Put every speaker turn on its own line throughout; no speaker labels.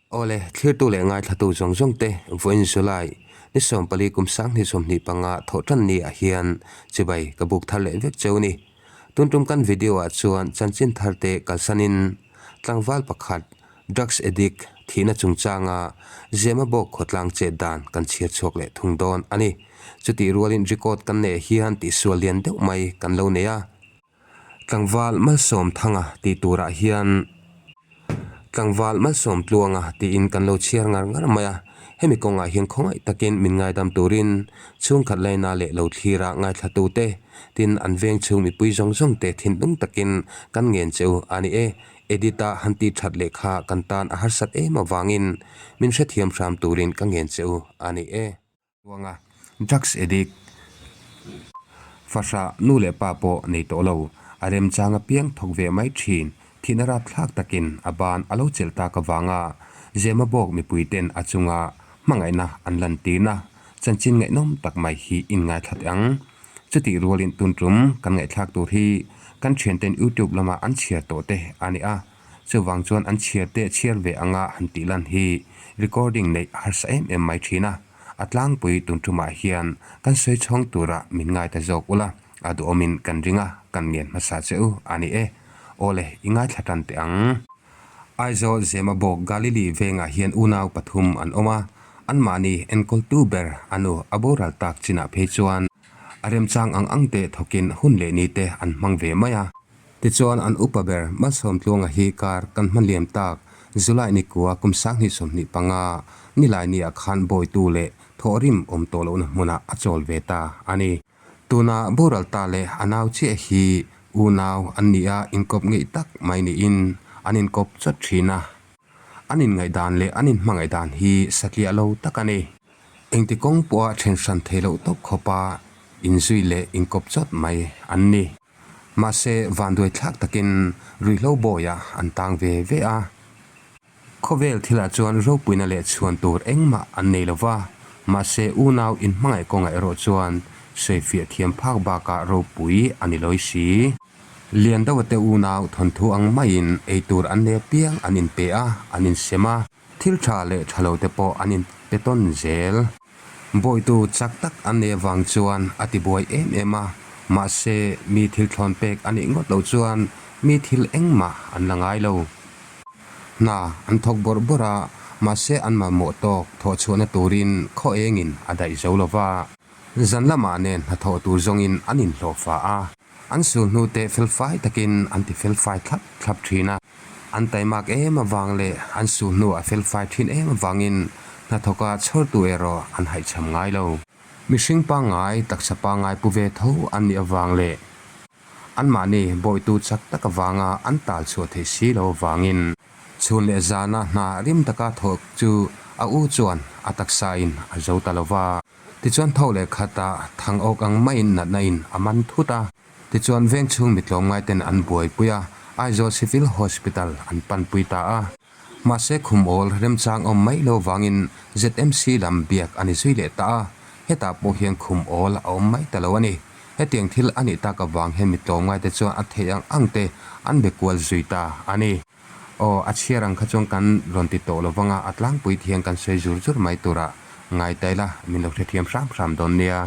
Awle, thlirtu leh ngaithlatu zawng zawng te vawiin July ni 14 kum 2025 thawh tan ni ah hian chibai ka buk thar leh vek cheu ni. Tun tum kan video ah chuan chanchin thar te kalsanin tlangval pakhat drugs addict thihna chungchanga Zemabawk khawtlang chet dan kan chhiar chhuak leh thung dawn a ni. Chutih rualin record kan neih hian tihsual lian deuh mai kan lo nei a. Tlangval Malsawm Thanga tih turah hian Tlangval Malsawm Tluanga tiin kan lo chhiar ngar ngar mai a, hemi kawngah hian khawngaih takin min ngaidam turin chhungkhat laina leh lo thlira ngaithlatute tin an veng chhung mipui zawng zawng te thinlung takin kan ngen che u a ni e. Edit a han tih that leh kha kan tan a harsat em avangin min hrethiam hram turin ka ngen che u a ni e. Ruanga drugs addict fahrah nu leh pa pawh nei tawh lo, a remchang apiang thawk ve mai thin, thihna rapthlak takin a ban a lo chelh tak avanga Zemabawk mipui ten a chunga hmangaihna an lantirna chanchin ngaihnawm tak mai hi inngaithla teh ang. Chutih rualin tun tum kan ngaihthlak tur hi kan thianten YouTube lama an chhiar tawh te a ni a. Chuvang chuan an chhiar te chhiar ve anga han tih lan hi recording neih a harsa em em mai thin a, a tlangpui tun tumah hian kan sawi chhawng tura min ngai ta zawk ula, a duhawmin kan ring a, kan ngen hmasa che u a ni e. Awle, i ngaithla tan teh ang. Aizawl Zemabawk Galili vengah hian unau pathum an awm a, anmahni enkawltu ber a nu a boral tak chinah phei chuan a remchang ang ang te thawkin hun leh ni te an hmang ve mai a. Tichuan an upa ber Malsawmtluanga hi kar kan hman liam tak July nikua kum 2025 Nilaini ah khan bawitu leh thawhrim awm tawh lohna hmunah a chawl ve ta a ni. Tuna boral ta leh a nau chiah hi unau an ni a, inkawp ngeih tak mai niin an inkawp chawt thin a. An inngaihdan leh an inhmangaihdan hi satliah lo tak a ni. Engti kawng pawha then hran thei loh tawp khawpa inzui leh inkawp chawt mai an ni. Mahse, vanduai thlak takin ruihhlo bawiah an tang ve ve a. Khawvel thilah chuan ropuina leh chhuan tur engmah an nei lo va, mahse unau inhmangaih kawngah erawh chuan sawifiah thiam phak bakah ropui a ni lawi si. Lian deuha te unau thawnthu ang maiin eitur an nei apiang an inpe a, an insem a. Thil tha leh tha lo te pawh an inpe tawn zel. Bawitu chak tak an nei avang chuan a ti buai em em a, mahse mi thil thlawn pek a nih ngawt loh chuan mi thil engmah an la ngai lo. Hna an thawk bawrh bawrh a, mahse an mamawh tawk thawh chhuahna turin khaw engin a daih zo lo va. Zan lamah nen hnathawh tur zawngin an inhlawhfa a. An sul hnute felfai takin an ti felfai thlap thlap thin a. An taimak em avang leh an sul hnu a felfai thin em avangin hnathawka chhawrtu erawh an haihchham ngai lo. Mihring pangngai, taksa pangngai pu ve tho an nih avang leh anmahni bawitu chak tak avanga an tal chhuah theih si lo avangin chhun leh zana hna rim taka thawk chu a u chuan a taksain a zo ta lo va. Tichuan tho leh khatah thang awk ang maiin natna in a man thut a. Tichuan veng chhung mi tlawmngaiten an buaipui a, Aizawl Civil Hospital an panpui ta a. Mahse khum awl remchang awm mai lo vangin ZMC lam biak a ni zui leh ta a, hetah pawh hian khum awl a awm mai ta lo a ni. Hetiang thil a nih tak avang hian mi tlawmngaite chuan a theih ang ang te an be kual zui ta a ni. Aw, a chhiar ang kha chuan kan rawn ti tawh lo vang a, a tlangpui ti hian kan sawi zur zur mai tura ngai ta ila, min lo hrethiam hram hram dawn nia.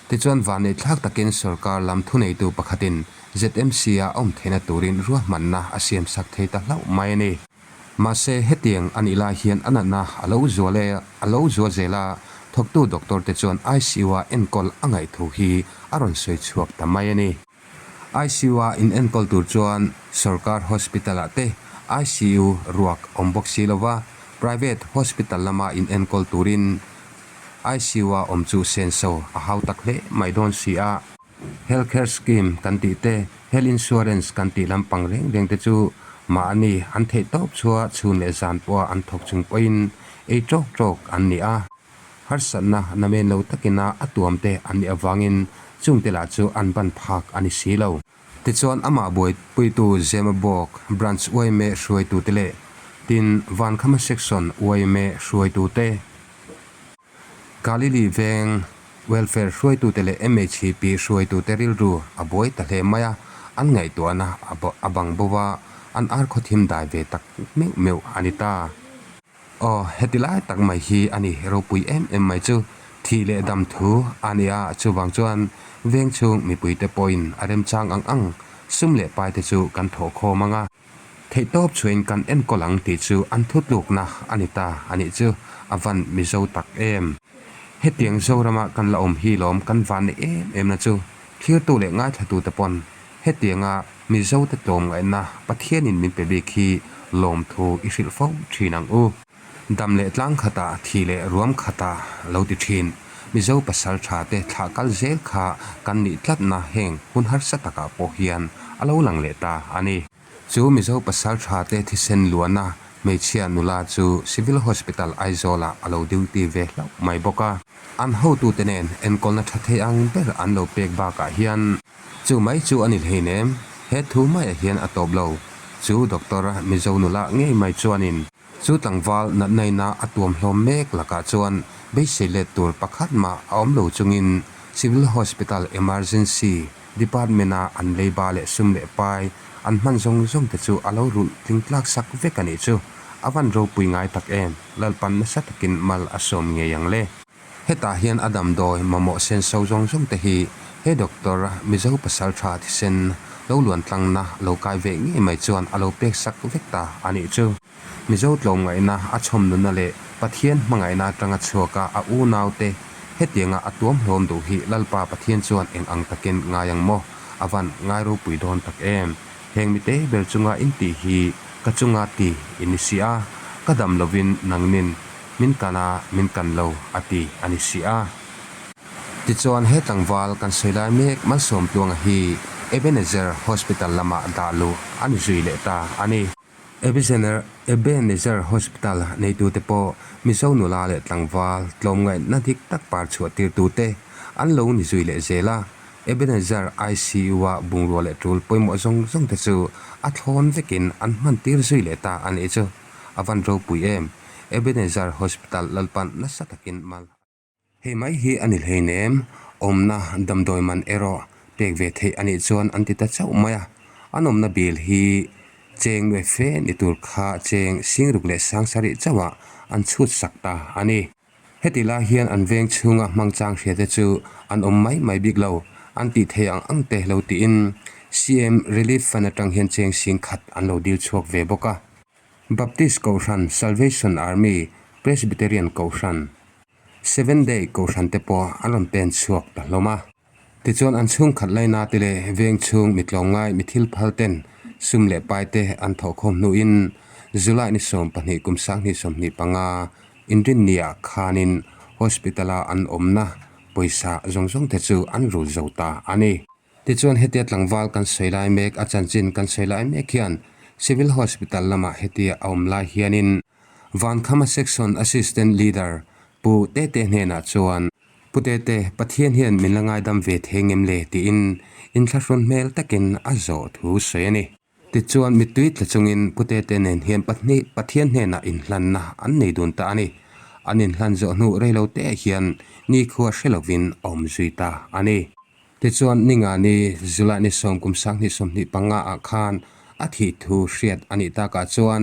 Tichuan vanneih thlak takin sorkar lam thuneitu pakhatin ZMC-a awm theihna turin ruahmanna a siamsak thei ta hlauh mai a ni. Mahse, hetiang a nih lai hian a natna a lo zual e, a lo zual zel a, thawktu doctor te chuan ICU-a enkawl a ngaih thu hi a rawn sawi chhuak ta mai a ni. ICU-a inenkawl tur chuan sorkar hospital-ah te ICU ruak awm bawk si lova, private hospital lama inenkawl turin ICU-a awm chu senso a hau tak hle mai dawn si a. Health care scheme kan tih te, health insurance kan tih lampang reng reng te chu mahni an theih tawp chua chhun leh zan pawha an thawk chung pawhin ei tawk tawk an ni a. Harsatna namen lo takina a tuam te an nih avangin chungte lah chu an ban phak a ni si lo. Tichuan amah buaipuitu Zemabawk Branch yma hruaitute leh tin Vankhama Section yma hruaitute, Galili Veng Welfare hruaitute leh MHP hruaitute rilru a buai ta hle mai a, an ngaihtuahna a bang bo va, an ar khawthim dai ve tak meuh meuh a ni ta. Aw, heti lai tak mai hi a ni ropui em em mai chu. Thih leh dam thu a ni a, chuvang chuan veng chhung mipuite pawhin a remchang ang ang sum leh paite chu kan thawh khawm ang a. Theihtawp chhuahin kan enkawl ang tih chu an thutlukna a ni ta a nih chu a van Mizo tak em. Hetiang Zorama kan la awm hi lawm kan van nei em em na chu thlirtu leh ngaithlatute pawn hetianga Mizote tlawmngaihna Pathianin min pe bik hi lawmthu i hrilh fo thin ang u. Dam leh tlang khatah thi leh ruam khatah lo ti thin. Mizo pasal tha te thlah kal zel kha kan nih tlatna heng hun harsa takah pawh hian a lo lang leh ta a ni. Chu Mizo pasal tha te thisen luana hmeichhia nula chu Civil Hospital Aizawlah a lo duty ve hlauh mai bawk a. An hotute nen enkawlna tha thei ang ber an lo pek bakah hian chu mai chu a ni hleinem, he thu maiah hian a tawp lo. Chu Doctor Mizo nula ngei mai chuanin Chu tlangval natnaina a tuam hlawm mek lakah chuan beisei let tur pakhat mah a awm lo chungin Civil Hospital Emergency Department-a an leiba leh sum leh pai an hman zawng zawng te chu a lo rulh tling tlak sak vek a nih chu. A van ropui ngai tak em, Lalpan nasa takin mal a sawm ngei ang le. Hetah hian a damdawi mamawh senso zawng zawng te hi he doctor Mizo pasal tha thisen lo luan tlangna lo kai ve ngei mai chuan a lo pek sak vek ta a nih chu. Mizo tlawmngaihna a chhawm nunna leh Pathian hmangaihna atanga chhuaka a unaute hetianga a tuam hlawm duh hi Lalpa Pathian chuan eng ang takin ngai ang maw? A van ngai ropui dawn tak em? Heng mite ber chunga in tih hi ka chunga ti i ni si a, ka dam lovin nangnin Min kan a, min kan lo a ti a ni si a. Tichuan he tlangval kan sawi lai mek Malsawmtluanga hi Ebenezer Hospital lamah dah luh a ni zui leh ta a ni. Ebezener Ebenezer Hospital neitute pawh Mizo nula leh tlangval tlawmngaihna dik tak par chhuah tirtute an lo ni zui leh zel a. Ebenezer ICU-a bungrua leh tul pawimawh zawng zawngte chu a thlawn vekin an hman tir zui leh ta a nih chu. A van ropui em! Ebenezer Hospital Lalpan nasa takin mal a. Hei mai hi a ni hleinem, awmna damdawi man erawh pek ve theih a nih chuan an ti ta chauh mai a. An awmna bil hi cheng nuai fe ni tur kha cheng singruk leh sangsarih chauhah an chhut sak ta a ni. Heti lai hian an veng chhunga hmangchang hriate chu an awm mai mai bik lo, an tih thei ang ang te lo tiin CM Relief Fund atang hian cheng sing khat an lo dil chhuak ve bawk a. Baptist Kohhran, Salvation Army, Presbyterian Kohhran, Seventh Day Kohhran te pawh an rawn pen chhuak ta hlawm a. Tichuan an chhungkhat laina te leh veng chhung mi tlawmngai mi thil phal ten sum leh pai te an thawhkhawm hnuin July ni 12 kum 2025 Inrinniah khanin hospital-a an awmna pawisa zawng zawng te chu an rul zo ta a ni. Tichuan hetia tlangval kan sawi lai mek a chanchin kan sawi lai mek hian Civil Hospital lamah hetia a awm lai hianin Vankhama Section Assistant Leader Pu Tete hnenah chuan Pu Tete, Pathian hian min la ngaidam ve thei ngem le? tiin inthlahrun hmel takin a zawh thu sawi a ni. Tichuan, mittui tla chungin Pu Tete nen hian Pathian hnenah inhlanna an nei dun ta a ni. An inhlan zawh hnu reilo te hian nikhua hre lovin a awm zui ta a ni. Tichuan, Ningani, July ni sawm kum 2025 ah khan a thih thu hriat a nih takah chuan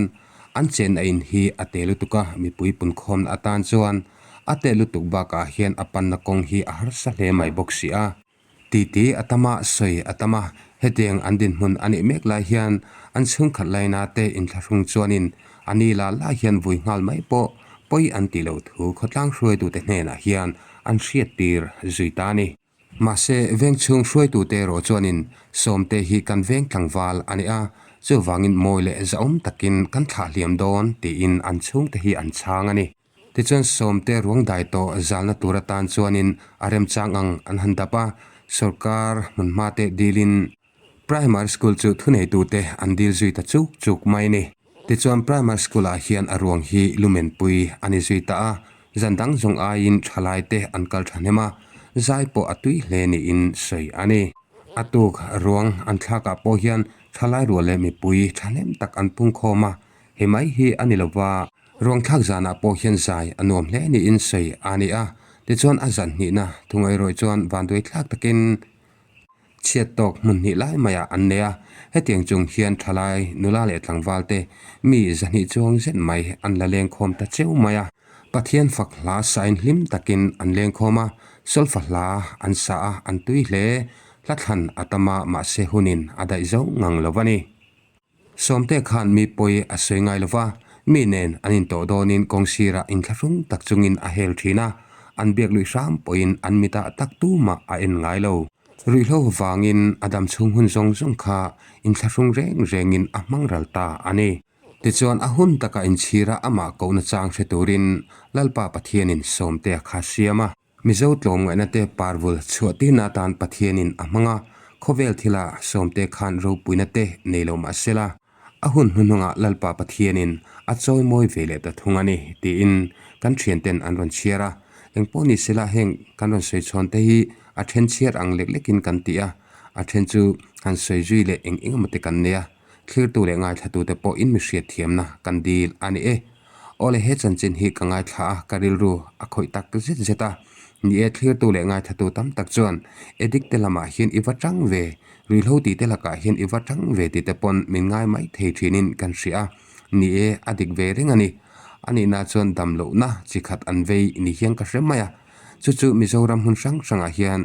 an chenna in hi a te lutuk a, mipui punkhawmna atan chuan A teh lutuk bakah hian a panna kawng hi a harsa hle mai bawk si a. Titi a tam a, sawi a tam a, hetiang an dinhmun a nih mek lai hian an chhungkhat laina te inthlahrung chuanin a ni la lai hian vui nghal mai pawh pawi an tih loh thu khawtlang hruaitute hnenah hian an hriattir zui ta a ni. Mahse, veng chhung hruaitute erawh chuanin Sawmte hi kan veng tlangval a ni a, chuvangin mawi leh zahawm takin kan thlah hliam dawn tiin an chhungte hi an chhang a ni. Tichuan Sawmte ruang dai tawh zalna tur atan chuanin a remchang ang an han dap a, sawrkar hmunhmate dilin Primary School chu thuneitute an dil zui ta chuk chuk mai a ni. Tichuan Primary School ah hian a ruang hi lumenpui a ni zui ta a, zan dang zawng aiin thalaite an kal thahnem a, zai pawh a tui hle niin sawi a ni. A tuk ruang an thlakah pawh hian thalai rual leh mipui thahnem tak an pungkhawm a, hei mai hi a ni lova, ruang thlak zanah pawh hian zai a nuam hle niin sawi a ni a, tichuan a zan hnihna thungaihrawih chuan vanduai thlak takin, Chhiat tawk hmun hnih lai maiah an nei a, Hetiang chung hian thalai, nula leh tlangval te mi zahnih chuang zet mai an la lengkhawm ta cheu mai a. Pathian fak hla sain hlim takin an lengkhawm a, solfa hla an sa a, an tui hle. Hla thlan a tam a, mahse hunin a daih zo ngang lo a ni. Sawmte khan mi pawi a sawi ngai lo va, mi nen an intawh dawnin kawng sirah inthlahrung tak chungin a hel thin a, an biak luih hram pawhin an mitah tak tumah a en ngai lo. Ruihhlo vangin a dam chhung hun zawng zawng kha inthlahrung reng rengin a hmang ral ta a ni. Tichuan a hun taka inchhira amah kohna chang hre turin Lalpa Pathianin Sawmtea kha siam a. Mizo tlawmngaihna te parvul chhuahtirna atan Pathianin a hmang a, khawvel thila Sawmte khan ropuina te nei lo mah sela, a hun hnuhnungah Lalpa Pathianin a chawimawi ve leh ta thung a ni, tiin kan thianten an rawn chhiar a. Engpawh ni sela heng kan rawn sawi chhawn te hi a then chhiar ang lek lekin kan ti a, a then chu han sawi zui leh eng eng emaw te kan nei a. Thlirtu leh ngaithlatute pawh in mi hriatthiamna kan dil a ni e. Awle he chanchin hi ka ngaithla a, ka rilru a khawih tak zet zet a. Ni e, thlirtu leh ngaithlatu tam tak chuan addict te lamah hian i va tang ve, ruihhlo tih te lakah hian i va tang ve tih te pawn min ngai mai thei thinin kan hria a. Ni e, a dik ve reng a ni. A nihna chuan dam lohna chi khat an vei ni hian ka hre mai a. Chu chu Mizoram hmun hrang hrangah hian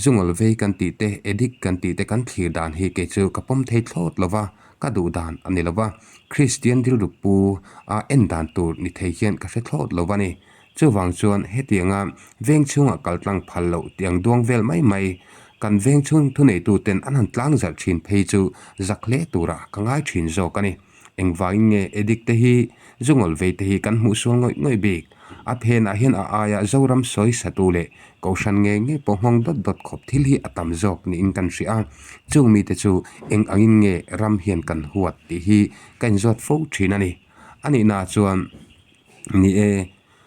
Zungawl vei kan tih te, addict kan tih te kan thlir dan hi kei chu ka pawm thei thlawt lo va, ka duh dan a ni lo va. Kristian rilru pu a en dan tur ni thei hian ka hre thlawt lo va ni. Chuvang chuan hetianga veng chhungah kal tlang phal loh tih ang duang vel mai mai, kan veng chhung thuneitu ten an han tlang zalh thin phei chu zak hle turah ka ngai thin zawk a ni. Engvangin nge addict te hi zungawl vei te hi kan hmuh sual ngawih ngawih bik? A phenah hian a aia Zoram sawi satu leh Kohhran ngei ngei pawh nghawng dawt dawt khawp thil hi a tam zawk niin kan hria a. Chung mite chu eng angin nge ram hian kan huat tih hi ka inzawt fo thin a ni. A nihna chuan ni e,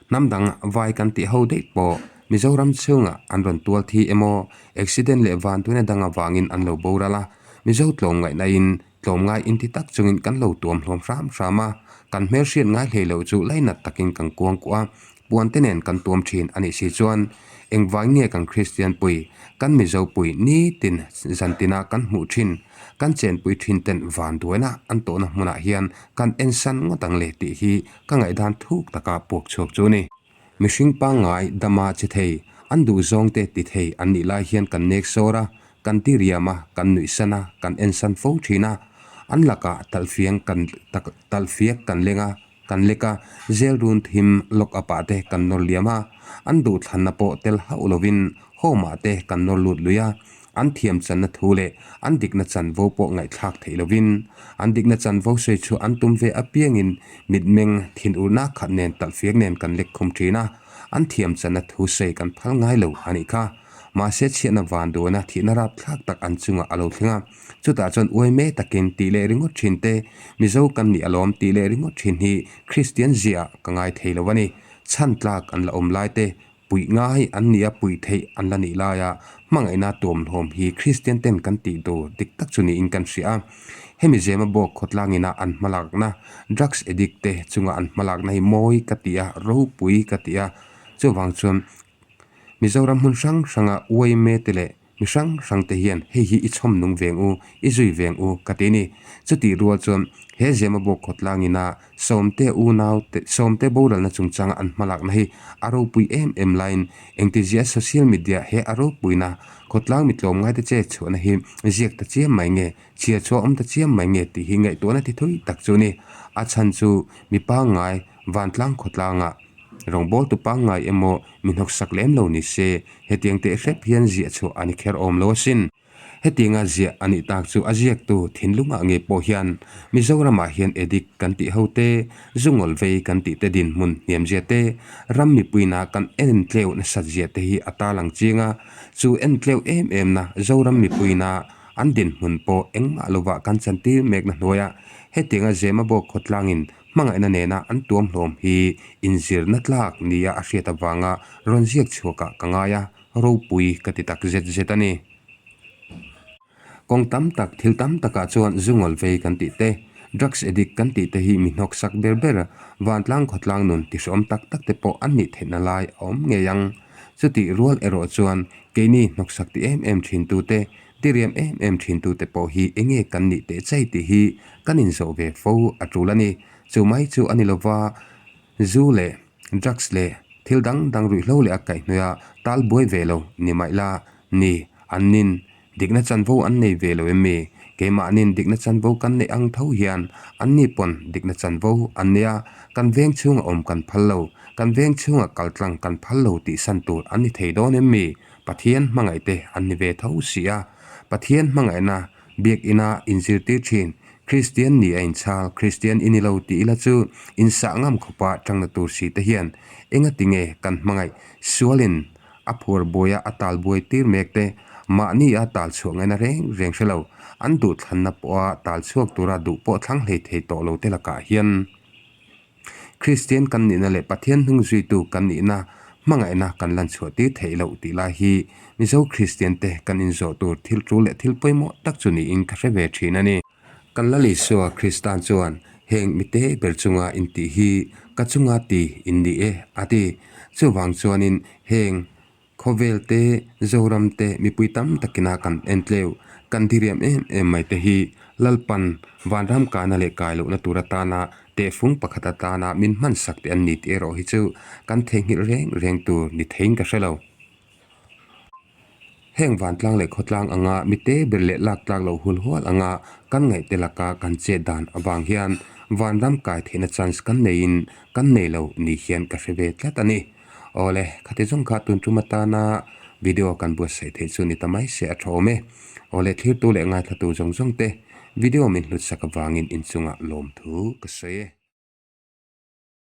hnam dang vai kan tih ho daih pawh Mizoram chhungah an rawn tual thi emaw accident leh vantuina dang avangin an lo boral a, Mizo tlawmngaihnain Tlawmngai inti tak chungin kan lo tuam hlawm hram hram a, kan hmelhriat ngai hlei loh chu lainat takin kan kuang kuah a, puan te nen kan tuam thin a nih si chuan engvai nge kan Kristian pui, kan Mizo pui nitin zantina kan hmuh thin, kan chenpui thin ten vanduaina an tawhna hmunah hian kan ensan ngawt ang le tih hi ka ngaihdan thuk taka puak chhuak chu a ni. Mihring pangngai dama che thei, an duh zawngte ti thei an nih lai hian kan nek sawr a, kan ti riam a, kan nuihsan a, kan ensan fo thin a. An lakah talhfiang kan talhfiak kan leng a, kan lek a, zel run thim lock up ah te kan nawr liam a, an duhthlanna pawh tel hauh lovin home ah te kan nawr lut lui a. An thiam channa thu leh an dikna chanvo pawh ngaihthlak theih lovin, an dikna chanvo sawi chhuah an tum ve apiangin mitmeng thinurna khat nen talhfiak nen kan lek khum thin a, an thiam channa thu sawi kan phal ngai lo a nih kha. Mahse chhiatna van duana thihna rapthlak tak an chungah a lo thleng a, chutah chuan uai me takin tih leh ringawt thin te, Mizo kan nih alawm tih leh ringawt thin hi Kristian ziaah ka ngai thei lo a ni. Chhan tlak an la awm lai te, Puih ngai an nia puih theih an la nih laia hmangaihna tuamhlawm hi Kristian ten kan tih tur dik tak chu niin kan hria a. Hemi zema bawk khawtlang ina an hmalakna drugs addict te chunga an hmalakna hi mawi ka ti a, ropui ka ti a. Chuvang chuan Mizoram hmun hrang hranga uaime te leh Mi hrang hrang te hian hei hi i chhawm nung veng u, i zui veng u ka ti ni. Chutih rual chuan he Zemabawk khawtlang ina Sawmte unau te, Sawmte boralna chungchanga an hmalakna hi a ropui em em laiin engtizia social media he a ropuina khawtlang mi tlawmngai te che chhuahna hi ziak ta chiam mai nge, chhiar chhuah awm ta chiam mai nge tih hi ngaihtuahna ti thui tak chu ni. A chhan chu mi pangngai vantlang khawtlangah Rawngbawltu pangngai emaw mi hnawksak lem lo ni se, hetiang teh hrep hian ziah chhuah a ni kher awm lo asin. Hetianga ziah a nih tak chu a ziaktu thinlungah nge pawh hian Mizoramah hian addict kan tih ho te, zungawl vei kan tih te dinhmun hniamzia te, ram mipuina kan entleu nasat zia te hi a tarlang chiang a, chu entleu em em na Zoram mipuina an dinhmun pawh engmah lovah kan chantir mekna hnuaiah hetianga Zemabawk khawtlangin Hmangaihna nena an tuam hlawm hi inzirna tlak nia a hriat avanga rawn ziak chhuakah ka ngai a, ropui ka ti tak zet zet a ni. Kawng tam tak, thil tam takah chuan zungawl vei kan tih te, drugs addict kan tih te hi mi hnawksak ber ber, vantlang khawtlang nun tihrawm tak tak te pawh an nih theihna lai a awm ngei ang. Chutih rual erawh chuan keini hnawksak ti em em thin tute. Tiriam em em thintute pawh hi enge kan nih teh chai tih hi kan inzawh ve fo a tul a ni. Chu mai chu a ni lova, zu leh drugs leh thil dang dang ruihhlo leh a kaihhnawih a tal buai ve lo ni maih la ni, an nin Dikna chanvo an nei ve lo em mi? Keimahnin dikna chanvo kan neih ang tho hian anni pawn dikna chanvo an nei a, kan veng chhunga awm kan phal lo, kan veng chhunga kal tlang kan phal lo tih san tur an ni thei dawn em mi? Pathian hmangaihte an ni ve tho si a. Pathian hmangaihna biakina inzirtir thin Kristian ni a inchhal, Kristian i ni lo tih ila chu insah ngam khawpa tangna tur si te hian engatinge kan hmangaih sualin A phuar buaia a tal buai tir mek te, mahni a tal chhuah ngaihna reng reng hre lo, an duhthlanna pawha tal chhuak tura duh pawh thlang hlei thei tawh lo te lakah hian Kristian kan nihna leh Pathian hnung zuitu kan nihna hmangaihna kan lan chhuah tir theih loh tih lai hi Mizo Kristian te kan inzawh tur thil tul leh thil pawimawh tak chu niin ka hre ve thin a ni. Kan Lal Isua Kristan chuan heng mite ber chunga intih hi ka chunga ti in ni e a ti. Chuvang chuanin heng khawvel te, Zoram te mipui tam takina kan entleu, kan diriam em em mai te hi Lalpan vanram kaina leh kai lohna tur atana tehfung pakhat atana min hmansak te an ni tih erawh hi chu kan theihnghilh reng reng tur ni theiin ka hre lo. Heng vantlang leh khawtlang anga mite ber leh lak tlak loh hul hual anga kan ngaihte laka kan chet dan avang hian vanram kai theihna chance kan neiin kan nei lo ni hian ka hre ve tlat a ni. Awle, khati zawng kha tun tum atana video kan buatsaih theih chu ni ta mai se a tha awm e. Awle, thlirtu leh ngaithlatu zawng zawng te video min hlutsak avangin inchungah lawmthu ka sawi e.